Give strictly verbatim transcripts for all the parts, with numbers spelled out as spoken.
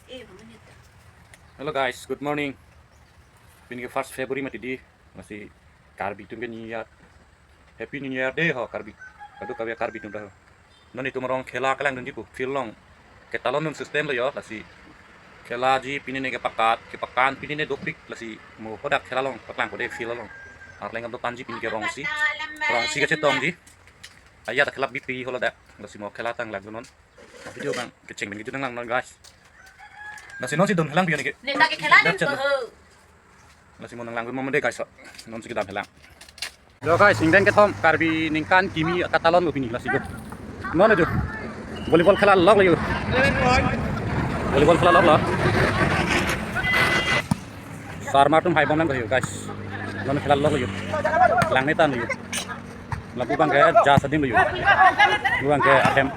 Hello guys, good morning. Pini ke first February mati di, lasi Karbi atum ke New Year. Happy New Year Day ho Karbi. Kadokave Karbi atum ta ho. Non itum arong khela kelang dunji pu field along. Ketalon dun system lo yo, lasi khela ji pini ne kepakat, kepakan pini ne dopik, lasi mo hodak khela along paklang kode field along. Arleng kam dopanji pini ke Rongsi. Rongsi kachetongji. Ajat khela B P holo dak. Lasi mo khela tang lang dun non. Video abang kecheng pen kejut nanglang non guys. Lasi non si dun helang biyo neke. Neta ke khela dun. Lasi mo nanglang mo mande guys. Non si kedam helang. Yo guys, ingdeng kethom Karbi ningkan kimi akatalon lo pini lasi yo. Non ajo. Volleyball khela lok lo yo. Volleyball khela lok lo. Sarmar atum haibom lang yo guys. Non khela lok lo yo. Lang netan lo yo. Lapu abang ke jas adim lo yo. Lapu abang ke ahem.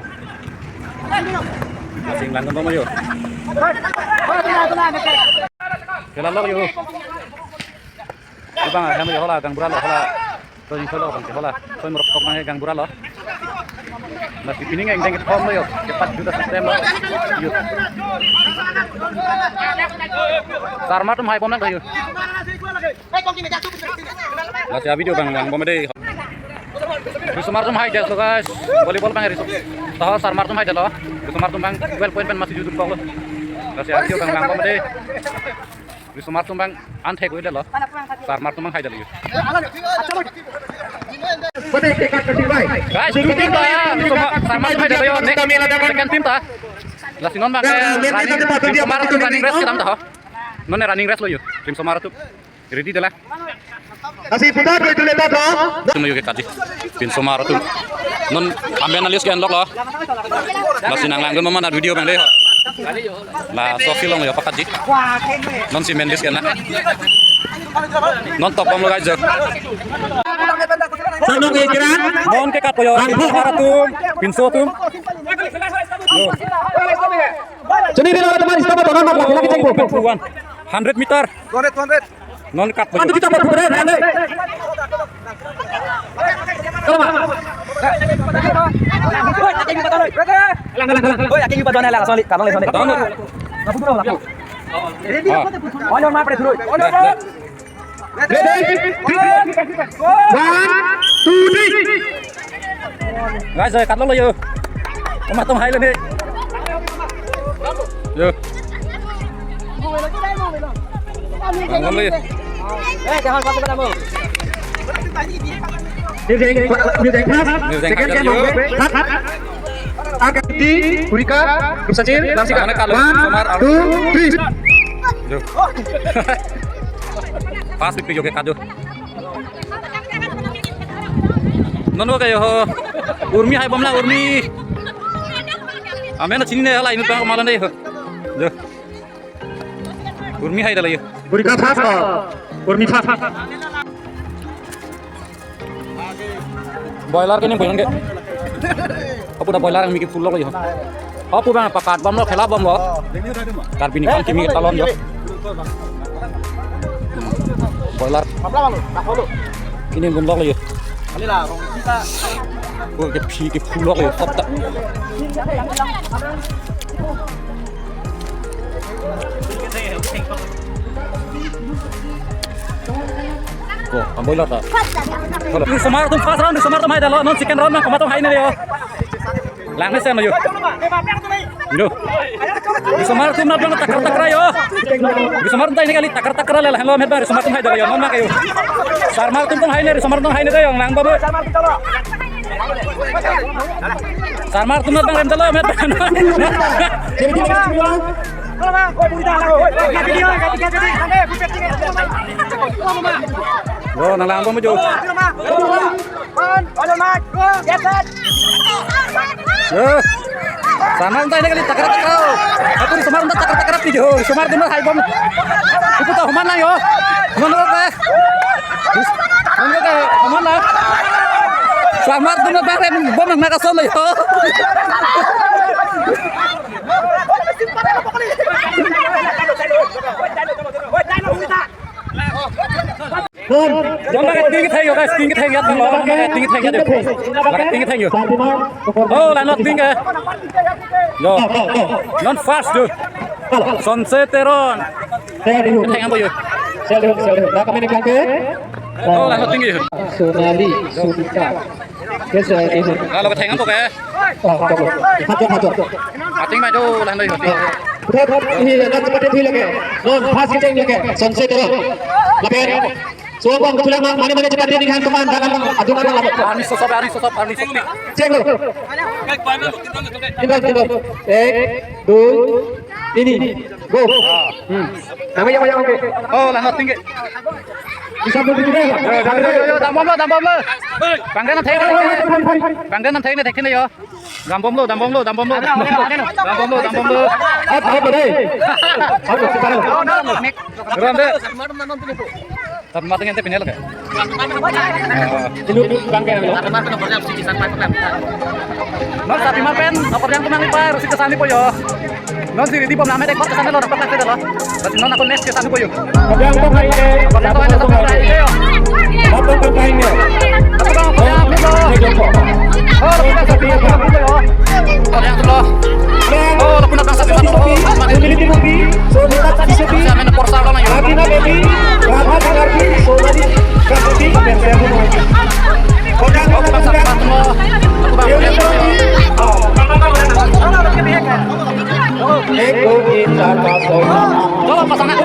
Lasi inglang kembang lo yo. Khela lok yo. Lapu abang ahem yo hola, gangbura lo hola. Soi soi lo abang ke hola. Soi morok tok abang ke gangbura lo. Lasi pini ingdeng kethom lo yo. Kepat juta system lo. Yo. Sarmar atum haibom lang yo. Lasi a-video abang langbom dei. Risomar atum haidetlo guys. Volleyball abang riso. Taho Sarmar atum haidetlo. Risomar atum abang twelve point pen masih judul kok lo. Lasi a-video abang langbom dei. Risomar atum abang anthek ko detlo. Sarmar atum abang haidetlo. Guys, dua tim ta. Risomar, Sarmar atum haidetlo yo. Next second team ta. Lasi non abang running, Risomar atum running race kedam ta ho. Non running race lo yo. Risomar atum. Ready dela. Lasi putar doi tule ta dong. Atum yo ke katji. Risomar atum. Non amen alis ke-en lok lo. Lasi nanglang dun mo mane a-video abang dei ho. Laso field along yo pakatji. Non si amen alis ke-en na. Non top bom lo guys jo. Sanong ekran. Non kekat po yo. Risomar atum. Pinso atum. Yo. Chini dilo teman, stop, teman, teman, lagi cek po. One hundred meter. Two hundred, two hundred. Non kat. One, two, three, four, five, six. Come on. Oi, aking patang, oi. Lang, lang, lang, lang. Oi, aking patang, lang, sorry, kalong, sorry. Down. Lapu dulu, lapu. Ready? Ah. On your mark, ready, throw. On your mark. Ready? One, two, three. Guys, oi, katlo lo yo. Komat atum hai lo ni. Yo. Bang, bang lo yo. Eh, jangan pakai pada mo. New Jeng, New Jeng, New Jeng, New Jeng, second game, yo. Cut, cut. Angkat di, Kurika, Group Sachin, Lamsika. Mana kalau One, Somar, two, three. Yo. Pas di video ke kado. Non lo kayo ho. Urmi hai bom la, Urmi. Amen na chini ne hala inut bang malan dei ho. Jo. Urmi hai dala yo. Kurika first, uh, Urmi first. Boiler ke ni boiler ke. Apu da boiler mi ke full lo yo. Apu bang pakat bom lo, khela bom lo. Karbi ningkan kimi talon yo. Boiler. Ini bom lo yo. Ko ke phi ke full lo yo. Tap tap. Ko, amboi lo ta. Risomar atum first round, Risomar atum hai dalo, non second round nang komat atum hai ne yo. Lang ne sen lo yo. Yo. Risomar atum nang takar takar yo. Risomar atum hai ne kali takar takar le, lo met ba Risomar atum hai dalo yo, non ma kayo. Sarmar atum hai ne, Risomar atum hai ne yo, lang ba bo. Sarmar atum nang rem dalo met ba. Yo, nang lang bom jo. Yo. Sarmar atum hai ne kali takar takar. Atum Risomar atum takar takar pi jo. Risomar atum hai bom. Ipu ta human lang yo. Human lo ta. Human lo ta. Human lang. Sarmar atum ta rem bom nang kasol yo. Bom. Jon lake ting ketheng yo guys, ting ketheng ya, ting ketheng ya, ting ketheng ya. Oh, la not ting ke. Yo. Non fast do. Sonse Teron. Saya dulu. Theng apa yo? Saya dulu, saya dulu. Nah, kami ini bangke. Oh, lalu tinggi. Sonali Sudika. Ke saya dulu. Lalu ke theng apa ke? Oh, betul. Hajat, hajat. Ating maju, lalu yo. Betul, betul. Ini, nanti seperti itu lagi. Non, pas kita ini lagi. Sonse Teron. Lapen. So, bang, tulang, bang, mane, mane, cepat dia dengan teman, jangan, bang, aduh, bang, lama. Arni sosop, arni sosop, arni sosop. Cek lo. Timbang, timbang. Ek, dua, ini. Go. Hmm. Nama yang, yang, oke. Oh, lalu tinggi. Bisa begitu deh. Yo, yo, yo, yo, dambom lo, dambom lo. Bang, dia nanti. Bang, dia nanti, nanti, yo. Dambom lo, dambom lo, dambom lo. Dambom lo, dambom lo. Up, up, deh. Up, up, up. Ram deh. Sarpimar pen ante pinelo ke. Ini bangke lo. Non Sarpimar pen, akorjang tum nangpar, si kesan ni po yo. Non si Ridi bom name dek bot kesan lo, dapat kasih lo. Lasi non ako next kesan po yo. Akorjang tum hai ke. Akorjang tum hai ke, dapat kasih yo. Akorjang tum hai ke. Dapat kasih yo. Oh, dapat kasih yo. Akorjang tum lo. Oh, lapu nang Sarpimar tum lo. Amen porsa lo na yo. Oh, dapat Sarpimar tum lo. Dapat kasih yo. Coba pasangan.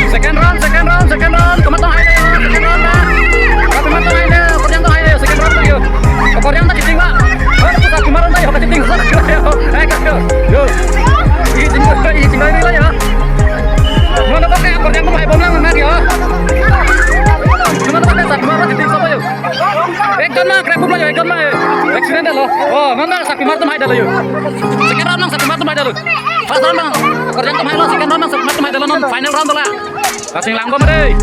Second round, second round, second round. Komat tong hai le, second round na. Komat tong hai le, akorjang tong hai le, second round yo. Akorjang ta cheating ba. Oh, Sarpimar ta yo, cheating. Yo, yo. Ini cheating, ini cheating ini la yo. Mana pakai akorjang tong hai bom lang na yo. Mana pakai Sarpimar cheating sopo yo. Ekjon ma, krep bom yo, ekjon ma. Accident lo. Oh, non ma Sarpimar tum hai dalo yo. Second round nang Sarpimar tum hai dalo. First round nang akorjang tum hai lo, second round nang Sarpimar tum hai dalo non. Final round la. Kasing lang bom deh.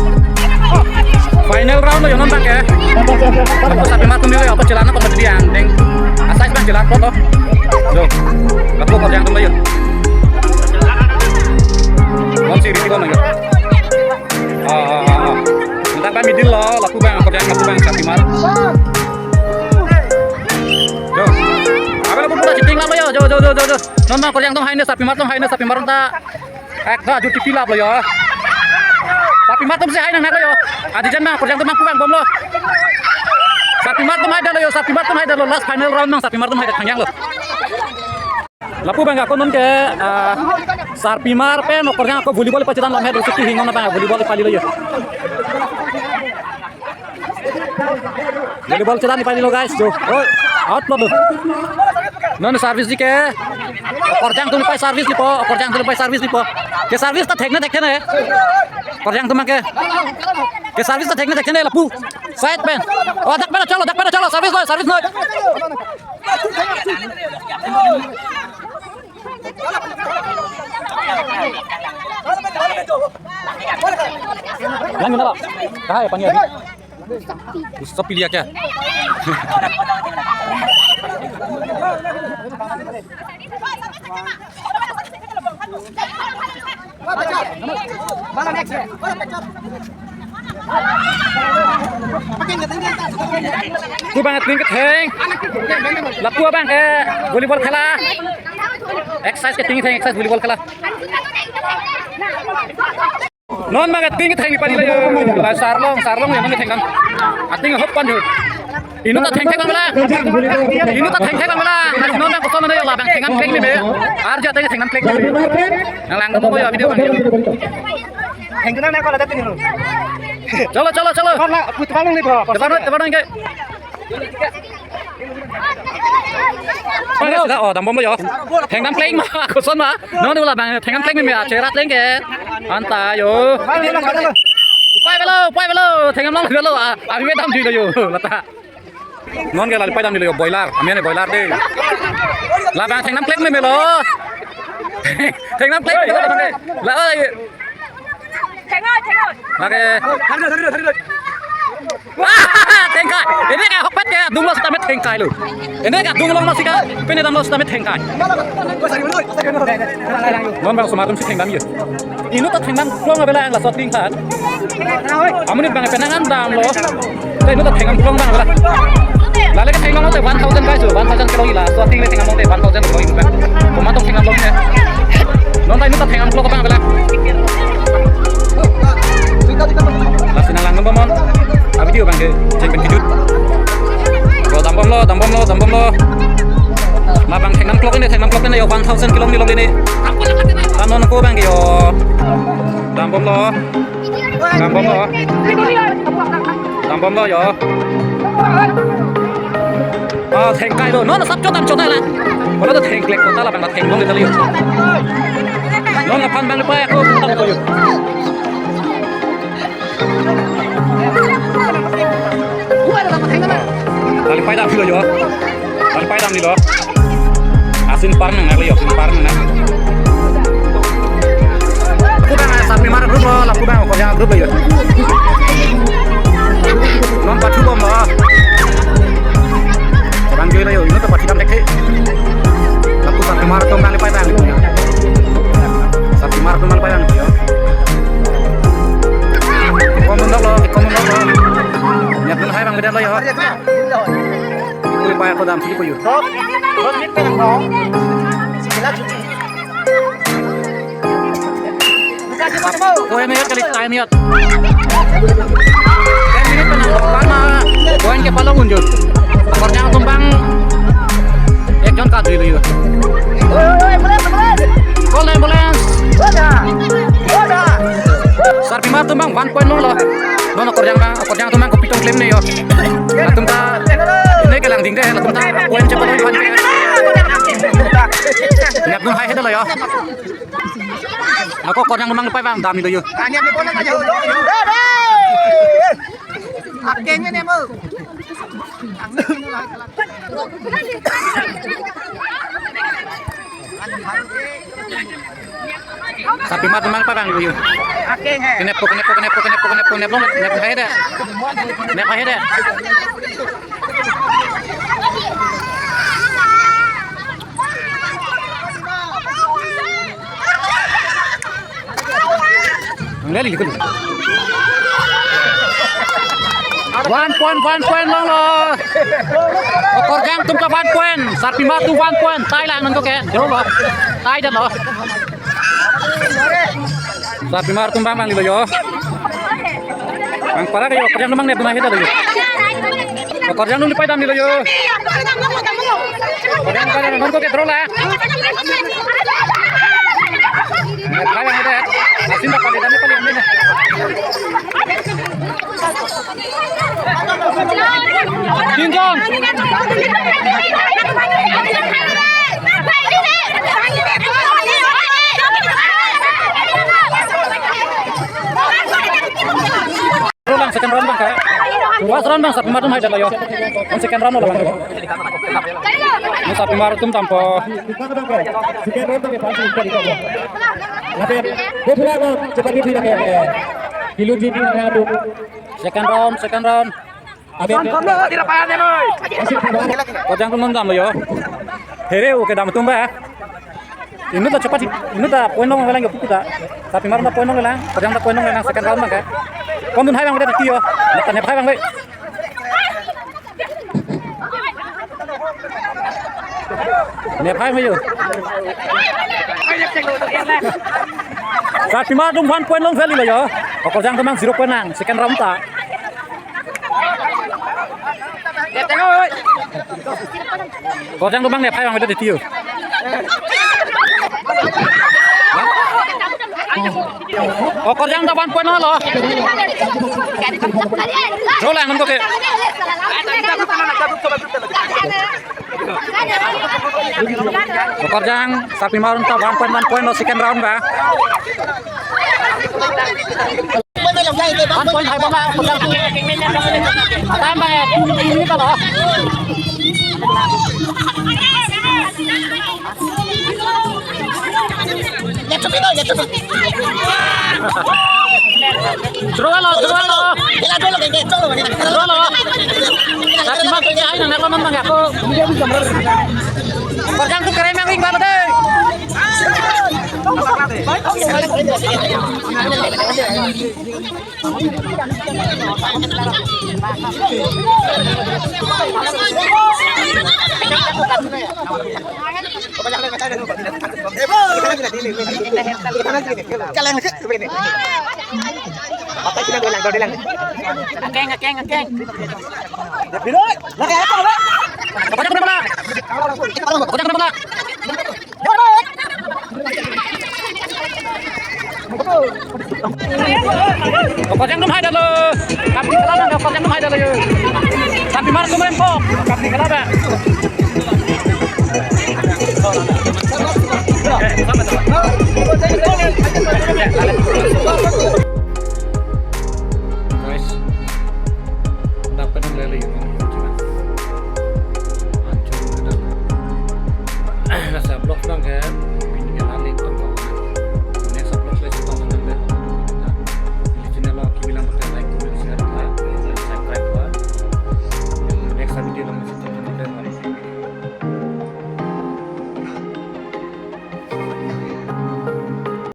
Final round lo yo non bangke. Sarpimar tum yo, apa celana apa median deng. Asai bang celana po to. Yo. Lapu akorjang tum lo yo. Non si Ridi bom yo. Ah, ah, ah, ah. Minta kami deal lo, lapu bang, akorjang lapu bang, Sarpimar. Jo. Apa lapu puta cheating lo yo, jo, jo, jo, jo, jo. Non ma akorjang tum hai ne, Sarpimar tum hai ne, Sarpimar ta. Ek ta aju tipi lap lo yo. Sarpimar tum si hai nang lo yo. Adi jan ma akorjang tum ma pu bang bom lo. Sarpimar tum hai dalo yo, Sarpimar tum hai dalo, last final round nang Sarpimar tum hai da thangyang lo. Lapu bang ako non ke, ah, Sarpimar pen akorjang ako volleyball pachedam lo, met rusuki hingon bang volleyball pali lo yo. Volleyball chedam pali lo guys, jo. Oh, out lo tu. Non service di ke. Akorjang tum pai service di po, akorjang tum pai service di po. Ke service ta thekne thekne. Akorjang tum ke. Ke service ta thekne thekne lapu. Side pen. Oh, dak pen chalo, dak pen chalo, service lo, service lo. Lang gini lah. Kahai pani adi. Bisa pilih ya kya? Pu bang ating ketheng. Lapu bang ke volleyball khela. Exercise ketheng, exercise volleyball khela. Non bang ating ketheng pali la yo. La sarlong, sarlong ya non ketheng kan. Ating hop pan yo. Inut ta thengthek bang la. Inut ta thengthek bang la. Non bang koson na yo la bang thengan pleng ni be. Arja teng thengan pleng ni be. Nang lang mo ko yo video bang. Hengkena na ko la datin lo. Chalo, chalo, chalo. Kon na put bang ni bo. Depan, depan ke. Pala sila, oh, dambom lo yo. Thengnam pleng ma, koson ma. Non dula bang, thengnam pleng me, chera pleng ke. Anta yo. Upai belo, upai belo, thengnam long belo. Ah, abi dam jui lo yo. Lata. Non ke la pai dam ni lo yo, boiler. Ami ne boiler de. La bang thengnam pleng me lo. Thengnam pleng me lo. La, oh, ye. Lake. Ah, thengkai. Ini ke hokpet ke dunglo sitame thengkai lo. Ini ke dunglong masih ke, pini damlo sitame thengkai. Non bang osomar atum si thengdam ye. Inut ta thengdam klong avelang laso athengthe. Amonit bang penang an damlo. Te inut ta thengdam klong bang avelang. Lale ke thengdam te one thousand guys, one thousand klong ila. So athengthe thengdam te one thousand klong ila. Komat atum thengdam klong ne. Non ta inut ta thengdam klong bang avelang. Lasi nanglang non bomnon. A video bang ke jeng pen kejut. Lo dambomlo, dambomlo, dambomlo. Ma bang thengdam klong ne, thengdam klong ne yo one thousand klong ne long ne. Kan non ko bang ke yo. Dambomlo. Dambomlo. Dambomlo yo. Ah, thengkai lo. Non sap chot dam chot la. Kalau tu thengklek kota la bang thengdam kita liyo. Non aphan bang lupa ya ko tang ko yo. Kali pai dam lo yo. Kali pai dam ni lo. Asin parnang na lo yo, asin parnang na. Lapu bang, ah, Sarpimar group lo, lapu bang, Okorjang group lo yo. Non pathu bomlo. Bang joi lo yo, inut ta pathu dam thekthe. Lapu Sarpimar atum bang pai bang. Sarpimar atum bang pai bang yo. Kom dun lo, kom dun lo. Nyak dun hai bang beda lo yo. Uli pai ako dam si ko yo. Ko ini kali time ya. Ten minit penang pertama. Poin ke palong unjur. Okorjang atum bang. Ekjon kajui lo yo. Call ambulance. Sarpimar atum bang one point nol lo. Non Okorjang bang, Okorjang atum bang kopi tong klem ne yo. Latum ta, ne kelang ding de, latum ta, point cepat lo, point. Nyak dun hai heda lo yo. Ako Okorjang atum bang pai bang dam ni lo yo. Akeng ne mo. Sarpimar atum bang pai bang yo. Akeng he. Kenep ko, kenep ko, kenep ko, kenep ko, kenep ko, kenep lo, kenep hai de. Kenep hai de. Ang leli gitu. One point, one point longlo. Okorjang atum ta one point. Sarpimar atum one point. Tie lang nangkok ke. Jero lo. Tie dan lo. Sarpimar atum bang bang ni lo yo. Bang para ke yo, Okorjang atum bang ne dun hai heda lo yo. Okorjang atum pai dam ni lo yo. Okorjang pai dam nangkok ke draw la. Hai bang de. Asin ta pali dam pali dam ne. Jinjong. Round lang second round bang ka. First round bang Sarpimar atum hai dala yo. Second round lo bang. Ini Sarpimar atum tampo. Second round, second round. Okorjang atum non damlo yo. Here oke dam atum ba. Inut ta cepat, inut ta point long lang yo puku ta. Sarpimar ta point long lang, Okorjang ta point long lang second round bang ka. Kom dun hai bang de tio. Mata ne hai bang be. Ne hai bang yo. Sarpimar atum one point long value lo yo. Okorjang atum bang zero point lang second round ta. Okorjang atum bang ne hai bang de tio. Okorjang ta one point lo. Draw lang nangkok ke. Okorjang Sarpimar atum ta one point, one point lo second round ba. One point hai bang, Okorjang. Time bang, two minute lo. Throw lo, throw lo. Throw lo. Tapi mat ke ai nang apa memang aku. Perjang tu keren nang ring baru deh. Akeng, akeng, akeng. Kodak na bala. Kodak na bala. Kodak atum hai dalo. Kapni kala bang, kodak atum hai dalo. Kapni mar kumrem ko. Kapni kala bang.